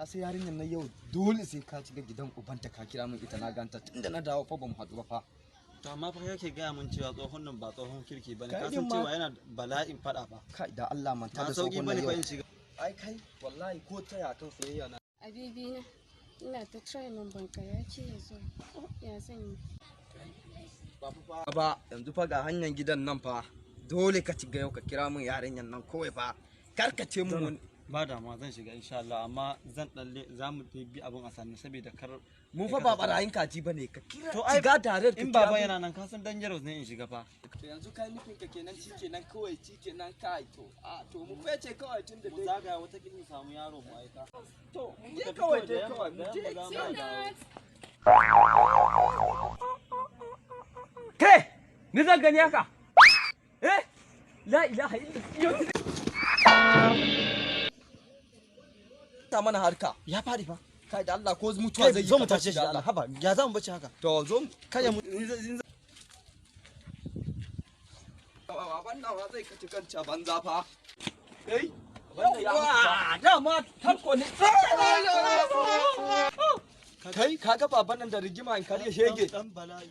Ka sai yarinyar na yau, dole sai ka shiga gidan ubanta ka kira min ita, na ganta tunda na dawo fa bamu haɗu ba fa. To amma fa kake gaya min cewa tsohon nan ba tsohon kirki bane. Kai Ka din san ma- cewa yana bala'in fada fa. Kai, da Allah manta Ba da sauki tsohon bane nan fa yau. in shiga. Ai kai, wallahi ko taya kan soyayya na. Habibi na, ina ta try numban ka ya ce ya zo. Oh, ya zan yi? Ba yanzu fa, ga hanyar gidan nan fa. Dole ka shiga yau ka kira min yarinyar nan kawai fa. Kar ka ce mun wani. Ba damuwa, zan shiga insha Allah, amma zan dalle za mu bi abun a sannu saboda kar Mu fa ba barayin kaji bane, ka kira To ai shiga direct ka in kira baba min. yana nan, ka san dangerous ne in shiga fa. To yanzu kai nufin ka kenan, kenan kawai kenan kai, to a to mu fece kawai tun da Mu dai. zagaya, wata mu samu yaro mu aika. To mu Mu je tafi kawai da dai yamma, kawai mu da je. yamma za mu dawo. Ke, ni zan gani haka? Eh? La ilaha illallah. Ta mana harka. Ya fadi fa. Kai, da Allah, ko mutuwa zai yi Zo mu ka tashe shi da Allah. Haba, ya za mu bace haka? To zo. Kai ya mu Baban nawa zai kaci kanca banza fa. Kai, wannan ya mutu fa. Yawwa, dama tarko ne. Kai, kaga baban nan da rigima in karya shege. Dan bala'i.